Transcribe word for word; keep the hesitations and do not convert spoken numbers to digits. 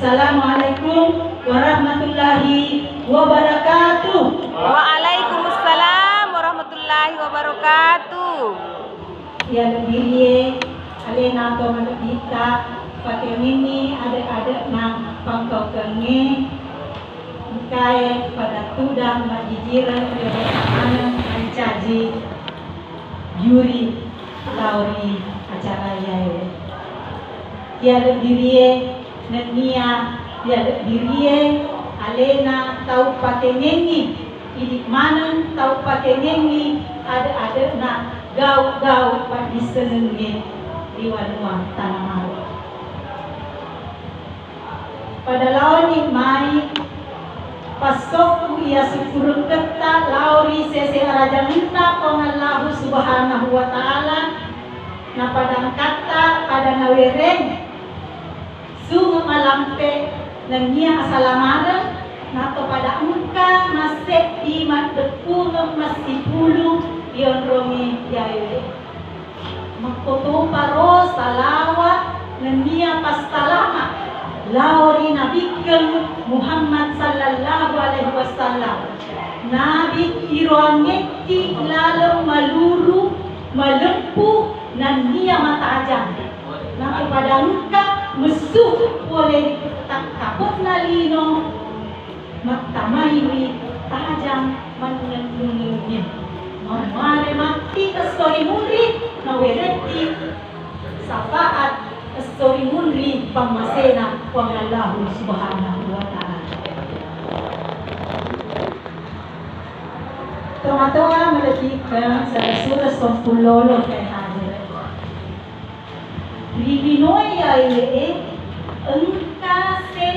Assalamualaikum warahmatullahi wabarakatuh. Waalaikumsalam warahmatullahi wabarakatuh. Iya lebbirie, alena to malebbitta, pakengenni ade-ade'na pangkaukengnge, engkae pada tudang majjijireng ri maneng mancaji juri lao ri acara iyae. Iya lebbirie nennia iya lebbirie alena tau pakengengngi, idi maneng tau pakengengngi ade-ade'na gau-gau paddissengengnge ri wanua Tanah Maru. Pada laoni mai passokku iya sukkurukketta lao ri sese arajangenna Puang Allahu Subhanahu wa Ta'ala, napadangkatta pada nawereng sunge malampe nennia asalamareng, nato pada engka masseddi maddeppungeng massipulu rionrongi yaewe. Makkotoparo salawat nennia passalama lao ri Nabikkeng Muhammad sallallahu alaihi wasallam. Nabi iroangngekki laleng maluru, malempu, nennia matajang. Nakepada engka messu pole ri takkapenna lino. Mattamaiwi tajang mannennungengnge. Mammare matti esso ri munri, nawerekki syafaat esso ri munri pammasena Puang Allahu Subhanahu wa Ta'ala. Tomatoa malebbikeng sala sura sompullolo kai hadir. Ri linoe yaewe e, eng-